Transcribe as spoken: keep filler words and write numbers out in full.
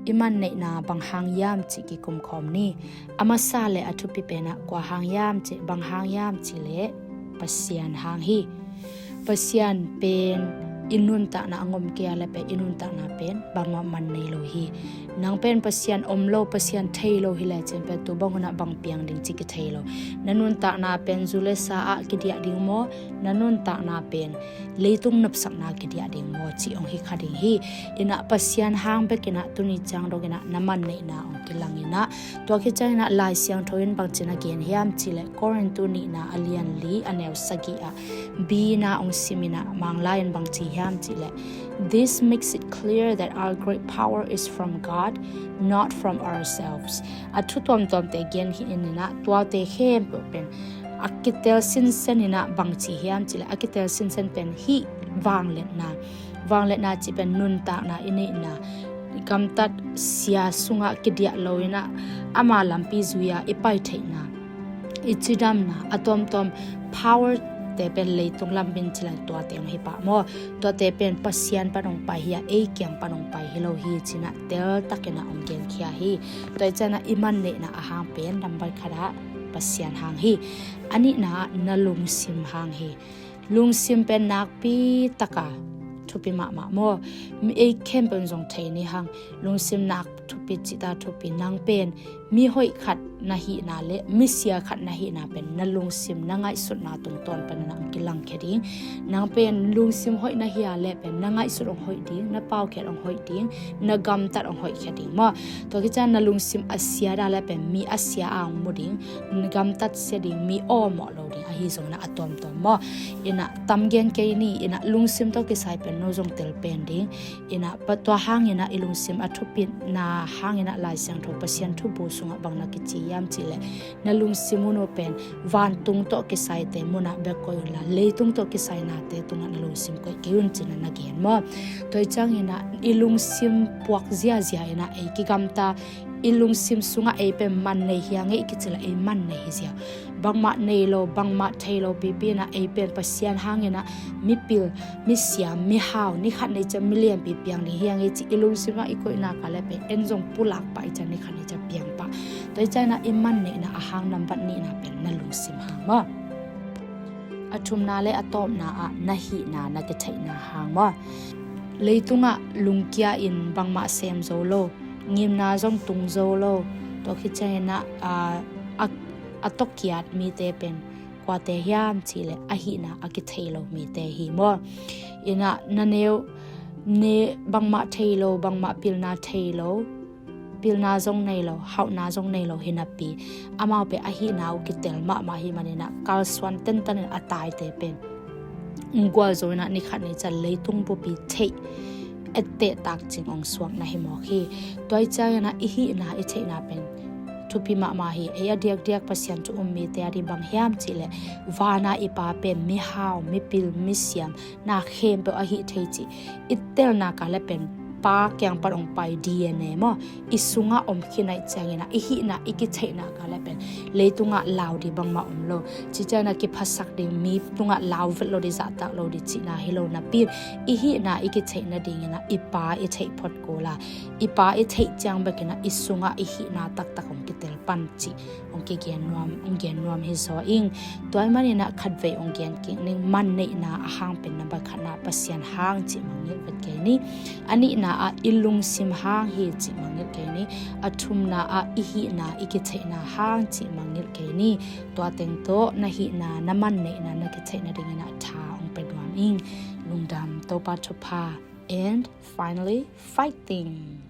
i manneihna bang hang hiam cih kikumkhawm ni. A masa le a thupi penah kua hang hiam cih, bang hang hiam cih leh Pasian hang hi. Pasian pen i nuntakna a ngom kei a le pen i nuntakna pen bangmah man nei lo hi. Nang pen Pasian om lo, Pasian thei lo hi le cin pen tu bang hunah bang piang ding cih kithei lo. Na nuntakna pen zu le sa ah kidiah ding maw, na nuntakna pen leitung nopsakna kidiah ding maw cih hong hi kha ding hi. Inah Pasian hang bekinah tuni ciang donginah na manneihna hong kilang inah, tua khit cianginah Lai Siangtho in bangci na gen hiam cih leh Korintu nihna a lian li a neu sagih ah B na hong sim inah Manglai in bangci hiam cih leh, "This makes it clear that our great power is from God, not from ourselves." A thu tuamtuamte gen hi in inah tuate khempeuh pen a kitel sinsen inah bangci hiam cih leh, a kitel sinsen pen hih vangliatna, vangliatna cih pen nuntakna i neihna, gamtat sia sungah kidiah lo inah ama lampi zui-a i pai theihna, i cidamna, a tuamtuam power te pen leitung lam bin cih leh tuate hong hi pah maw. Tuate pen Pasian pan hong pai hi a, ei kiang pan hong pai hi lo hi cinah teltakinah hong genkhia hi. Tua hi cianah i manneihna a hang pen nambat khatah Pasian hang hi. A nihna ah na lungsim hang hi. Lungsim pen nakpi taka thupi mahmah maw. Mi ei khempeuh in zong thei ni hang. Lungsim nak thupi cihta thupi. Nang pen mi hoih khat na hihna le mi sia khat na hihna pen na lungsim na ngaihsutna tungtawn panin hong kilangkhia ding. Nang pen lungsim hoih na hi a le pen na ngaihsut hong hoih ding, na paukhiat hong hoih ding, na gamtat hong hoihkhia ding maw. Tua khit ciang na lungsim a sia da le pen mi a sia a hong mu ding, na gamtat sia ding, mi awmawh lo ding, ahi zongin a tuamtuam maw. Inah tam gen kei ni, inah lungsim tawh kisai pen no zong tel pen ding. Inah pa tua hang inah i lungsim a thupina hang inah Lai Siangtho Pasian thubu sungah bang na kici hiam cih leh, na lungsim hun uh pen vantung tawh kisaite munah bek koih unla, leitung tawh kisai nate tungah na lungsim koih kei un cinah na gen maw. Tua hi cianginah i lungsim puak ziazia inah ei kigamta, i lungsim sungah ei pen man nei hi a ngei kici leh ei man nei hi ziau. Bangmah nei lo, bangmah thei lo pipi inah ei pen Pasian hang inah mipil, misiam, mihau, ni khat ni ciang milianpi piang ding hi a ngei cih i lungsim ah i koihna ka le pen en zong pulak pah i ciang ni khat ni ciang piang pah. Tua hi cianginah i manneihna a hang nambat nihna pen na lungsim hang maw. A thumna le a tawpna ah na hihna na kitheihna hang maw. Leitungah lungkia in bangmah sem zo lo, ngimna zong tung zo lo, tua khit cianginah a, a, a tawkiat mite pen kuate hiam cih leh a hihna a kithei lo mite hi maw. Inah na neu ne bangmah thei lo, bangmah pilna thei lo, pilna zong nei lo, hauhna zong nei lo hi napi, amau pen a hihna uh kitel mahmah hi maninah kalsuan tentan in a taite pen gualzo inah ni khat ni ciang leitung bupi theih etteh takcing hong suak na hi mawk hi. Tua hi cianginah i hihna i theihna pen thupi mahmah hi. Ei a diakdiak Pasian thu um mite a dih bang hiam cih leh, vana i Pa pen mihau, mipil, misiam, na khempeuh a hih thei cih i telna ka le pen Pa kiang pan hong pai D N A maw, i sungah om khin ahih cianginah i hihna i kitheihna ka le pen leitungah lau dih bangmah om lo. Cih cianginah kiphasak ding, mi tungah lau vet lo dih, zahtak lo dih cihna hi lo napi in i hihna i kitheih nadinginah i Pa i theih phot kul a, i Pa i theih ciang bekinah i sungah i hihna taktak hong kitel pan cih hong kigen nuam, hong gen nuam hi zaw ing. Tua ahih maninah khatvei hong gen kik ning, manneihna a hang pen nambat khatna Pasian hang cih mangngilh vet kei ni. A nihna ah i lungsim hang hi cih mangngilh kei ni. A thumna ah i hihna i kitheihna hang cih mangngilh kei ni. Tua teng tawh na hihna na manneihna na kitheih nadinginah tha hong pia nuam ing. Lungdam, Topa thupha. And finally, fighting.